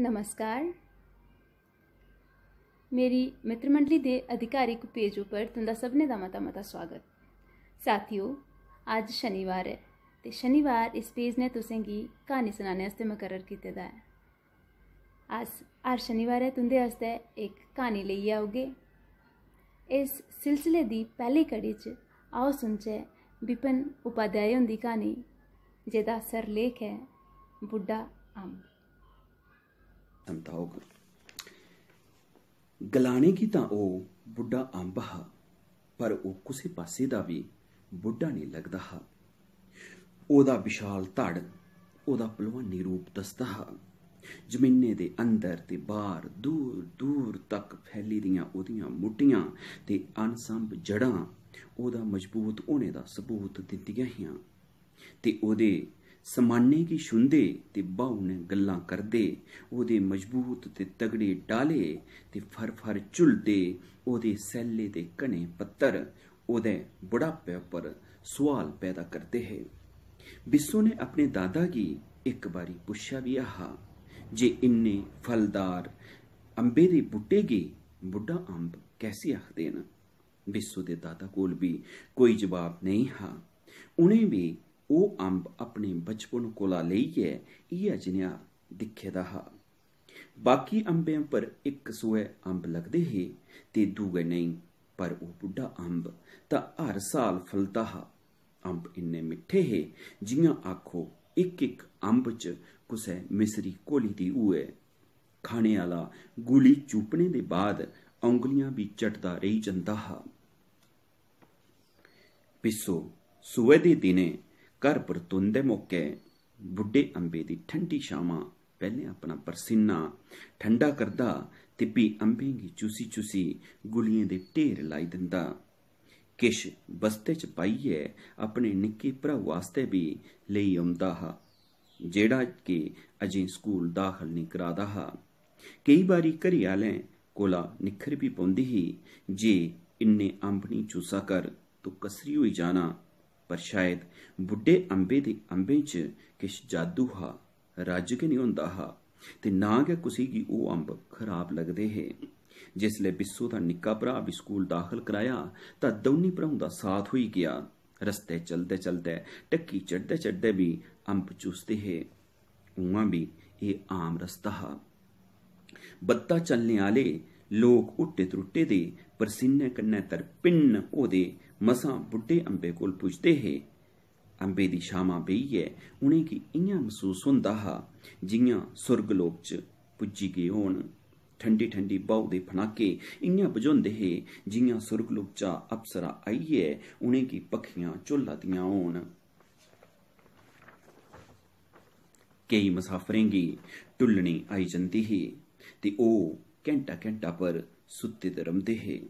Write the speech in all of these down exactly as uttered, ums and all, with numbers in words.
नमस्कार। मेरी मित्र मंडली दे आधिकारिक पेज उप्पर तुं'दा सभनें दा मता मता स्वागत। साथियो, अज्ज शनिवार ऐ ते शनिवार इस पेज ने तुसेंगी क्हानी सनाने आस्तै मकर्रर कीते दा ऐ। अस हर शनिवारै तुं'दे आस्तै इक क्हानी लेइयै औगे। इस सिलसिले दी पैह्ली कड़ी च आओ सुनचै विपिन उपाध्याय हुंदी क्हानी, जेह्दा सरलेख ऐ बुड्ढा अम्ब। समता होग। गलाने गी तां ओह् बुड्ढा अम्ब हा, पर ओह् कुसै पासे दा बी बुड्ढा नेईं लगदा हा। ओह्दा विशाल धड़ ओह्दा भलवानी रूप दसदा हा। जमीनै दे अंदर ते बाह्र दूर दूर तक फैली दियां ओह्दियां मुट्टियां ते अनसंभ जड़ां ओह्दा मजबूत होने दा सबूत दिंदियां हियां। ते ओह्दे समाने गी छूंह्दे ते ब्हाऊ ने गल्लां करदे ओह्दे मजबूत ते तगड़े डाले ते फर फर झुलदे ओह्दे सैल्ले ते घने पत्तर ओह्दे बुढ़ापे उप्पर सुआल पैदा करदे हे। बिस्सो ने अपने दादा गी इक बारी पुच्छेआ बी हा जे इन्ने फलदार अम्बे दे बूह्टे गी बुड्ढा अम्ब कैसी आखदे न। बिस्सो दे दादा कोल बी कोई जवाब नेईं हा। उ'नें बी ओह् अम्ब अपने बचपन कोला लेइयै इ'यै जनेहा दिक्खे दा हा। बाकी अम्बें पर इक सोहै अम्ब लगदे हे ते दूए नेईं, पर ओह् बुड्ढा अम्ब तां हर साल फलदा हा। अम्ब इन्ने मिट्ठे हे, जि'यां आखो इक इक अम्ब च कुसै मिसरी घोली दी होऐ। खाने आह्ला गुली चूपने दे बाद औंगलियां बी चटदा रेही जंदा हा। पिस्सो सोहै दे दिनें घर परतोंदे मौके बुड्ढे अम्बे दी ठंडी छामां पैह्लें अपना परसीना ठंडा करदा ते फ्ही अम्बें गी चूसी चूसी गुलियें दे ढेर लाई दिंदा। किश बस्ते च पाइयै अपने निक्के भ्राऊ आस्तै बी लेई औंदा हा, जेह्ड़ा कि अजें स्कूल दाखल नेईं करा दा हा। केई बारी घरै आह्लें कोला निक्खर बी पौंदी ही जे इन्ने अम्ब निं चूसा कर, तूं कसरी होई जाना। पर शायद बुड्ढे अम्बे दे अम्बें च किश जादू हा, रज्ज गै निं होंदा हा ते ना गै कुसै गी ओह् अम्ब खराब लगदे हे। जिसलै बिस्सो दा निक्का भ्राऽ बी स्कूल दाखल कराया तां दौनीं भ्राऊं दा साथ होई गेआ। रस्तै चलदे-चलदे, ढक्की चढ़दे-चढ़दे बी अम्ब चूसदे हे। उ'आं बी एह् आम रस्ता हा। बत्ता चलने आह्ले लोक हुट्टे त्रुट्टे दे, परसीने कन्नै तरपिन्न होए दे मसां बुड्ढे अम्बे कोल पुजदे हे। अम्बे दी छामां बेहियै उ'नेंगी इ'यां मसूस होंदा हा जि'यां सुर्ग लोक च पुज्जी गे होन। ठंडी ठंडी ब्हाऊ दे फनाके इ'यां बझोंदे हे जि'यां सुर्ग लोक चा अप्सरा आइयै उ'नेंगी पक्खियां झोला दियां होन। केई मसाफरें गी टुल्लनी आई जंदी ही ते ओह् घैंटा घैंटा भर सुत्ते दे रौंह्दे हे।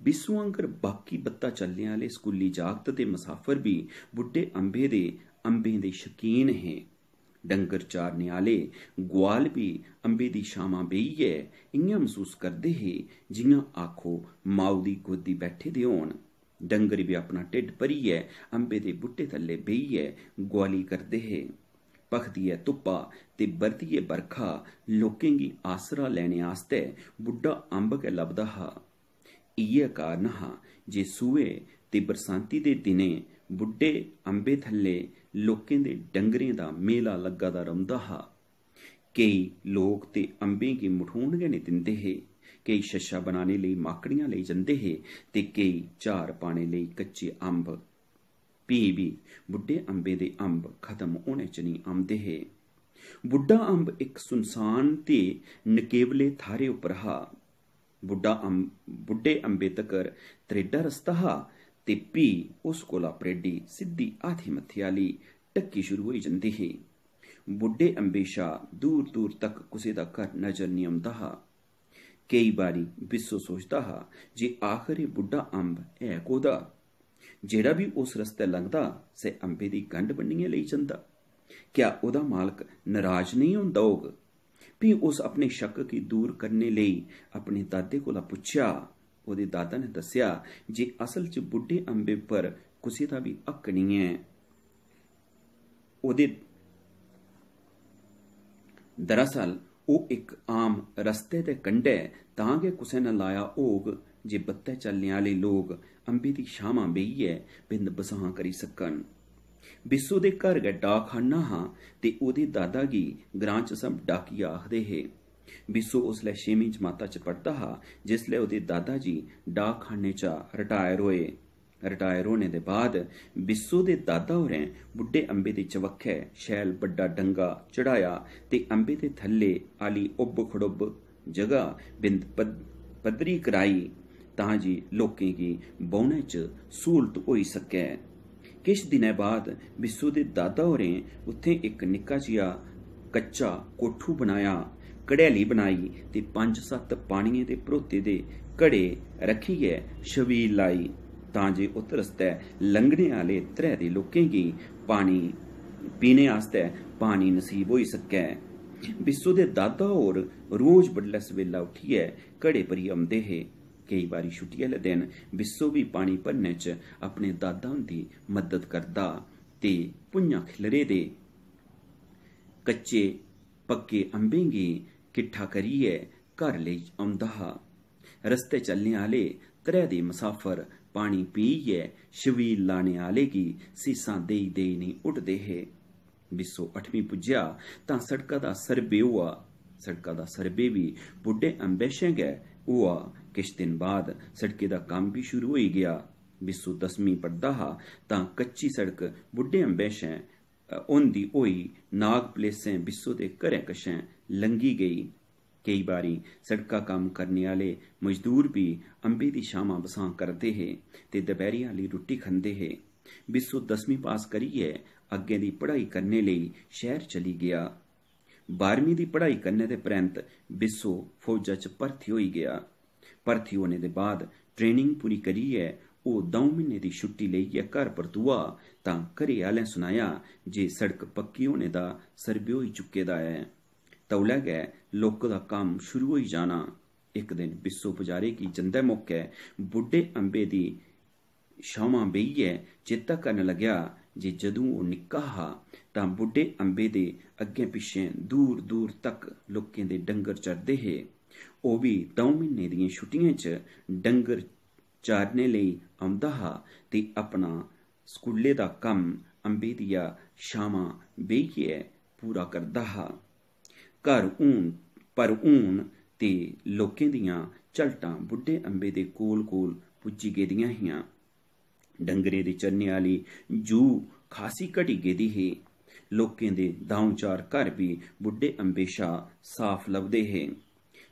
बिस्सू आंगर बाकी बत्ता चलने आह्ले स्कूली जागत ते मसाफर बी बुड्ढे अम्बे दे अम्बें दे शकीन हे। डंगर चारने आह्ले गुआल बी अम्बे दी छामां बेहियै इ'यां मसूस करदे हे जि'यां आखो माऊ दी गोदी बैठे दे होन। डंगर बी अपना ढिड्ड भरियै अम्बे दे बूह्टे थल्ले बेहियै गुआली करदे हे। भखदी ऐ धुप्पा ते बरदी ऐ बरखा, लोकें गी आसरा लैने आस्तै बुड्ढा अम्ब गै लभदा हा। इ'यै कारण हा जे सोहै ते बरसांती दे दिनें बुड्ढे अम्बे थल्ले लोकें दे डंगरें दा मेला लग्गा दा रौंह्दा हा। केई लोक ते अम्बें गी मठोन गै नेईं दिंदे हे। केई छच्छा बनाने लेई माकड़ियां लेई जंदे हे ते केई चार पाने लेई कच्चे अम्ब। फ्ही बी बुड्ढे अम्बें दे अम्ब खत्म होने च नेईं औंदे हे। बुड्ढा अम्ब इक सुनसान ते नकेबले थाह्‌रे उप्पर हा। बुड्ढा अम्ब, बुड्ढे अम्बे तगर त्रेढा रस्ता हा ते फ्ही उस कोला परेडी सिद्धी हाथी मत्थे आह्‌ली ढक्की शुरू होई जंदी ही। बुड्ढे अम्बे शा दूर-दूर तक कुसै दा घर नजर निं औंदा हा। केई बारी बिस्सो सोचदा हा जे आखर एह् बुड्ढा अम्ब है कोह्‌दा? जेह्‌ड़ा बी उस रस्तै लंघदा, सै अम्बे दी गंढ बन्नियै लेई जंदा। क्या ओह्‌दा मालक नराज नेईं होंदा होग? फ्ही उस अपने शक्क गी दूर करने लेई अपने दादे कोला पुच्छेआ। ओह्‌दे दादा ने दस्सेआ जे असल च बुड्ढे अम्बे पर कुसै दा बी हक्क नेईं ऐ। ओह्‌दे, दरअसल ओह् इक आम रस्ते दे कंढै तां गै कुसै ने लाया होग जे बत्तै चलने आह्ले लोक अम्बे दी छामां बेहियै बिंद बसांऽ करी सकन। बिस्सो दे घर गै डाकखाना हा ते ओह्दे दादा गी ग्रां च सब डाकिया आखदे हे। बिस्सो उसलै छेमीं जमाता च पढ़दा हा जिसलै ओह्दे दादा जी डाकखाने चा रिटायर होए। रिटायर होने दे बाद बिस्सो दे दादा होरें बुड्ढे अम्बे दे चबक्खै शैल बड्डा डंगा चढ़ाया ते अम्बे दे थल्ले आह्ली उब्ब खड़ुब्ब जगह बिंद पद-, पद्धरी कराई तां जे लोकें गी बौह्ने च स्हूलत होई सकै। किश दिनें बाद बिस्सो दे दादा होरें उत्थें इक निक्का जेहा कच्चा कोठू बनाया, घड़ैली बनाई ते पंज सत्त पानियें दे भरोते दे घड़े रक्खियै छबील लाई तां जे उत रस्तै लंघने आह्ले त्रै दे लोकें गी पानी पीने आस्तै पानी नसीब होई सकै। बिस्सो दे दादा होर रोज बडलै सवेला उट्ठियै घड़े भरी औंदे हे। केई बारी छुट्टी आह्ले दिन बिस्सो बी पानी भरने च अपने दादा हुंदी मदद करदा ते भुञां खिल्लरे दे कच्चे पक्के अम्बें गी किट्ठा करियै घर लेई औंदा हा। रस्तै चलने आह्ले त्रै दे मसाफर पानी पीयै छबील लाने आह्ले गी सीसां देई देई नेईं उठदे हे। बिस्सो अठमीं पुज्जेआ तां सड़का दा सर्वे होआ। सड़का दा सर्वे बी बुड्ढे अम्बे शा गै होआ। किश दिन बाद सड़के दा कम्म बी शुरू होई गेआ। बिस्सो दसमीं पढ़दा हा तां कच्ची सड़क बुड्ढे अम्बे शा होंदी होई नाग पलेसें बिस्सो दे घरें कशें लंघी गेई। केई बारी सड़का कम्म करने आह्ले मजदूर बी अम्बे दी छामां बसांऽ करदे हे ते दपैह्री आह्ली रुट्टी खंदे हे। बिस्सो दसमीं पास करियै अग्गें दी पढ़ाई करने लेई शैह्र चली गेआ। बारमीं दी पढ़ाई करने दे परैंत बिस्सो फौजा च भर्थी होई गेआ। भर्थी होने दे बाद ट्रेनिंग पूरी करियै ओह् द'ऊं म्हीने दी छुट्टी लेइयै घर परतोआ तां घरै आह्लें सनाया जे सड़क पक्की होने दा सर्वे होई चुके दा ऐ। तौले गै लोक दा कम्म शुरू होई जाना। इक दिन बिस्सो बजारे गी जंदे मौकै बुड्ढे अम्बे दी छामां बेहियै चेता करन लगेआ जे जदूं ओह् निक्का हा तां बुड्ढे अम्बे दे अग्गें पिच्छें दूर दूर तक लोकें दे डंगर चरदे हे। ओह् बी द'ऊं म्हीने दियें छुट्टियें च डंगर चारने लेई औंदा हा ते अपना स्कूलै दा कम्म अम्बे दिया छामां बेहियै पूरा करदा हा। घर हून, पर हून ते लोकें दियां झलटां बुड्ढे अम्बे दे कोल-कोल पुज्जी गेदियां हियां। डंगरें दे चरने आह्ली जूह् खासी घटी गेदी ही। लोकें दे द'ऊं-चार घर बी बुड्ढे अम्बे शा साफ लभदे हे।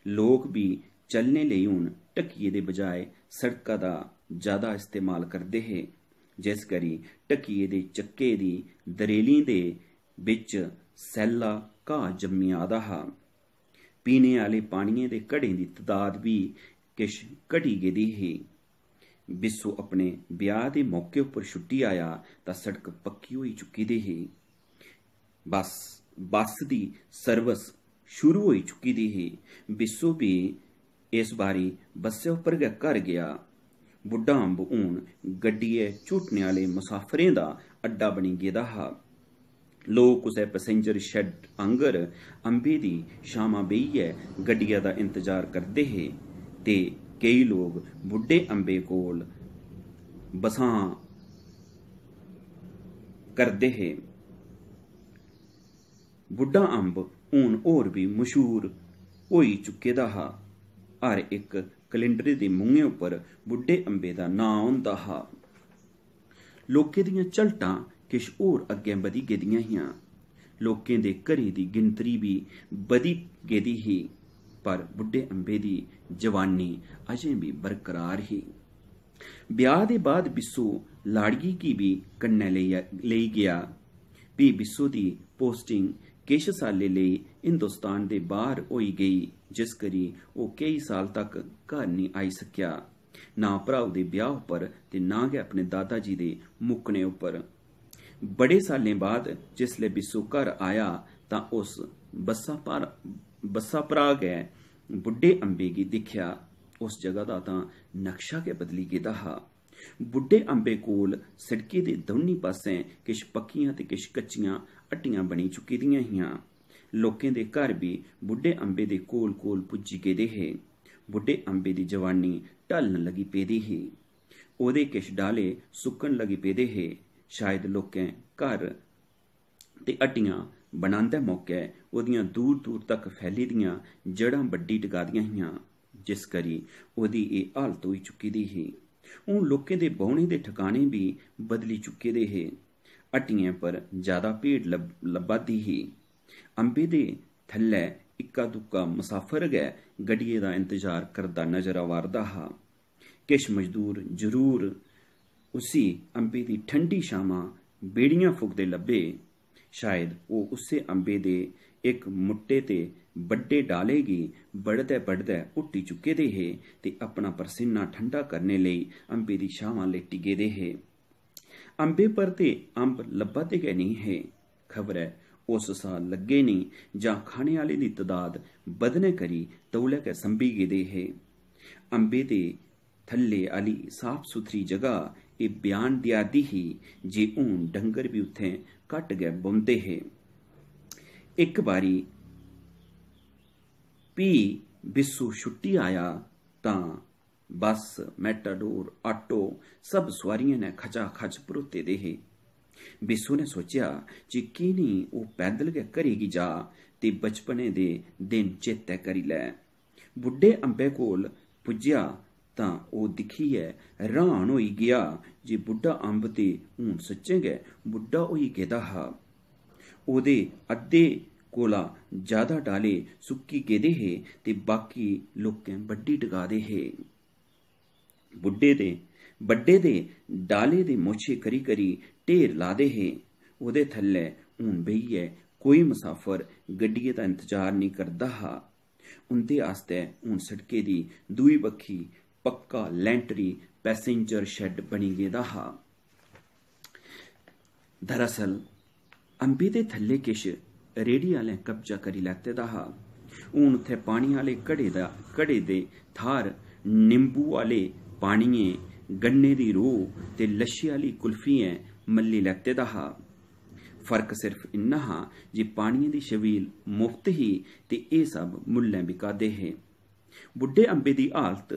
लोक बी चलने लेई हून ढक्किये दे बजाए सड़का दा ज्यादा इस्तेमाल करदे हे, जिस करी ढक्किये दे चक्के दी दरेलियें दे बिच सैल्ला घाऽ जम्मी आदा हा। पीने आह्ले पानिये दे घड़ें दी तदाद बी किश घटी गेदी ही। बिस्सो अपने ब्याह् दे मौके उप्पर छुट्टी आया तां सड़क पक्की होई चुकी दी ही। बस, बस दी सर्विस शुरू होई चुकी दी ही। बिस्सो बी इस बारी बस्सै उप्पर गै घर गेआ। बुड्ढा अम्ब हून गड्डियै झूटने आह्ले मुसाफरें दा अड्डा बनी गेदा हा। लोक कुसै पैसेंजर शैड आंगर अम्बे दी छामां बेहियै गड्डिया दा इंतजार करदे हे ते केई लोक बुड्ढे अम्बे कोल बसांऽ करदे हे। बुड्ढा अम्ब हून होर बी मशहूर होई चुके दा हा। हर इक कलैंडरे दे मुंहें उप्पर बुड्ढे अम्बे दा नांऽ होंदा हा। लोकें दियां झलटां किश होर अग्गें बधी गेदियां हियां। लोकें दे घरें दी गिनतरी बी बधी गेदी ही, पर बुड्ढे अम्बे दी जवानी अजें बी बरकरार ही। ब्याह् दे बाद बिस्सो लाड़िये गी बी कन्नै लेई, लेई गेआ। फ्ही बिस्सो दी पोस्टिंग किश साल्लें लेई हिंदुस्तान दे बाह्र होई गेई, जिस करी ओह् केई साल तक घर नेईं आई सकेआ, ना भ्राऊ दे ब्याह् उप्पर ते ना गै अपने दादा जी दे मुक्कने उप्पर। बड़े साल्लें बाद जिसलै बिस्सो घर आया तां उस बस्सा पर, बस्सा परा गै बुड्ढे अम्बे गी दिक्खेआ। उस जगह दा तां नक्शा गै बदली गेदा हा। बुड्ढे अम्बे कोल सड़के दे दौनीं पासें किश पक्कियां ते किश कच्चियां हट्टियां बनी चुकी दियां हियां। लोकें दे घर बी बुड्ढे अम्बे दे कोल-कोल पुज्जी गेदे हे। बुड्ढे अम्बे दी जवानी ढलन लगी पेदी ही। ओह्दे किश डाले सुक्कन लगी पेदे हे। शायद लोकें घर ते हट्टियां बनांदे मौके ओह्दियां दूर-दूर तक फैली दियां जड़ां बड्ढी टकादियां हियां, जिस करी ओह्दी एह् हालत होई चुकी दी ही। हून लोकें दे बौह्ने दे ठकाने बी बदली चुके दे हे। हट्टियें पर ज्यादा भीड़ लब-, लब्भा दी ही। अम्बे दे थल्लै इक्का दुक्का मसाफर गै गड्डिये दा इंतजार करदा नजर आवा'रदा हा। किश मजदूर जरूर उसी अम्बे दी ठंडी छामां बेड़ियां फुकदे लब्भे। शायद ओह् उस्सै अम्बे दे इक मुट्टे ते बड्डे डाले गी बढदे-बढदे हुट्टी चुके दे हे ते अपना परसीना ठंडा करने लेई अम्बे दी छामां लेटी गेदे हे। अम्बे पर ते अम्ब लब्भा दे गै नेईं हे। खबरै उस साल लग्गे नेईं जां खाने आह्लें दी तदाद बधने करी तौले गै संभी गेदे हे। अम्बे दे थल्ले आह्ली साफ सुथरी जगह एह् बयान देआ दी ही जे हून डंगर बी उत्थें घट्ट गै बौंह्दे हे। इक बारी फ्ही बिस्सू छुट्टी आया तां बस, मेटाडोर, आटो, सब सुआरियें नै खचाखच भरोते दे हे। बिस्सू ने सोचेआ जे की नेईं ओह् पैदल गै घरै गी जा ते बचपने दे दिन चेतै करी लै। बुड्ढे अम्बै कोल पुज्जेआ तां ओह् दिक्खियै र्हान होई गेआ जे बुड्ढा अम्ब ते हून सच्चें गै बुड्ढा होई गेदा हा। ओह्दे अद्धे कोला ज्यादा डाले सुक्की गेदे हे ते बाकी लोकें बड्ढी टका दे हे। बुड्ढे दे, बड्ढे दे डाले दे मोछे करी करी ढेर लादे हे। ओह्दे थल्लै हून बेहियै कोई मसाफर गड्डिये दा इंतजार नेईं करदा हा। उं'दे आस्तै हून सड़के दी दूई बक्खी पक्का लैंटरी पैसेंजर शैड बनी गेदा हा। दरअसल अम्बे दे थल्ले किश रेह्ड़ी आह्लें कब्जा करी लैते दा हा। हून उत्थै पानी आह्ले घड़े दा, घड़े दे थाह्र नींबू आह्ले पानियें, गन्ने दी रोह् ते लच्छे आह्ली कुल्फियें मल्ली लैते दा हा। फर्क सिर्फ इन्ना हा जे पानियें दी छबील मुफ्त ही ते एह् सब मुल्लें बिका दे हे। बुड्ढे अम्बे दी हालत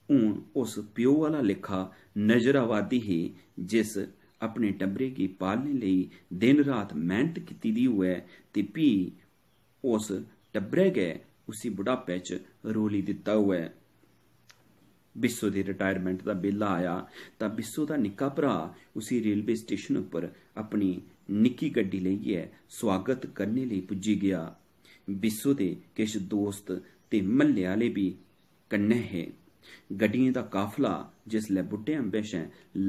हून उस प्यो आह्ला लेखा नजर आवा दी ही, जिस अपने टब्बरै गी पालने लेई दिन रात मैह्नत कीती दी होऐ ते फ्ही उस टब्बरै गै उसी बुढ़ापै च रोली दित्ता होऐ। बिस्सो दी रिटायरमेंट दा बेल्ला आया तां बिस्सो दा निक्का भ्राऽ उसी रेलवे स्टेशन उप्पर अपनी निक्की गड्डी लेइयै सुआगत करने लेई पुज्जी गेआ। बिस्सो दे किश दोस्त ते म्हल्ले आह्ले बी कन्नै हे। गड्डियें दा काफला जिसलै बुड्ढे अम्बै शा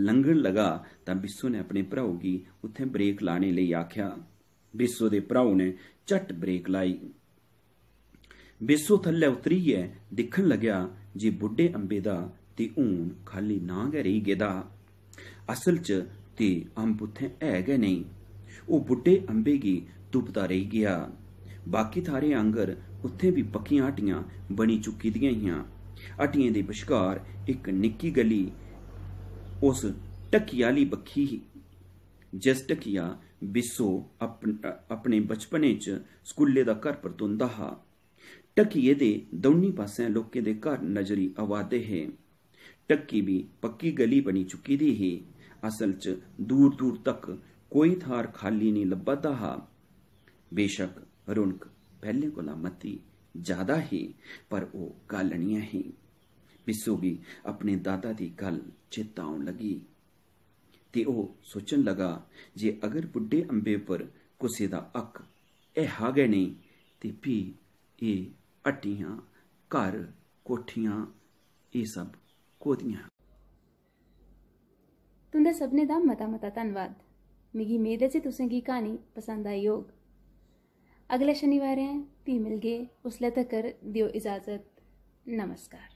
लंघन लगा तां बिस्सो ने अपने भ्राऊ गी उत्थें ब्रेक लाने लेई आखेआ। बिस्सो दे भ्राऊ ने झट्ट ब्रेक लाई। बिस्सो थल्लै उतरियै दिक्खन लगेआ जे बुड्ढे अम्बे दा ते हून खाल्ली नांऽ गै रेही गेदा। असल च ते अम्ब उत्थें है गै नेईं। ओह् बुड्ढे अम्बे गी तुपदा रेही गेआ। बाकी थाह्रें आंगर उत्थें बी पक्कियां हट्टियां बनी चुकी दियां हियां। हट्टियें दे बश्कार इक निक्की गली उस ढक्की आह्ली बक्खी ही, जिस ढक्किया बिस्सो अपन-, अपने बचपने च स्कूलै दा घर परतोंदा हा। ढक्किये दे दौनीं पासै लोकें दे घर नजरी आवा दे हे। ढक्की बी पक्की गली बनी चुकी दी ही। असल च दूर-दूर तक कोई थाह्र खाल्ली नेईं लब्भा दा हा। बेशक रौनक पैह्लें कोला मती ज्यादा ही, पर ओह् गल्ल निं ऐ ही। बिस्सो गी अपने दादा दी गल्ल चेता औन लगी ते ओह् सोचन लगा जे अगर बुड्ढे अम्बे पर कुसै दा हक ऐ हा गै नेईं ते फ्ही एह् हट्टियां, घर, कोठियां, एह् सब कोह्दियां? तुं'दा सभनें दा मता-मता धन्नवाद। मिगी मेद ऐ जे तुसें गी क्हानी पसंद आई होग। अगले शनिवारें फ्ही मिलगे, उसलै तक्कर देओ इजाजत। नमस्कार।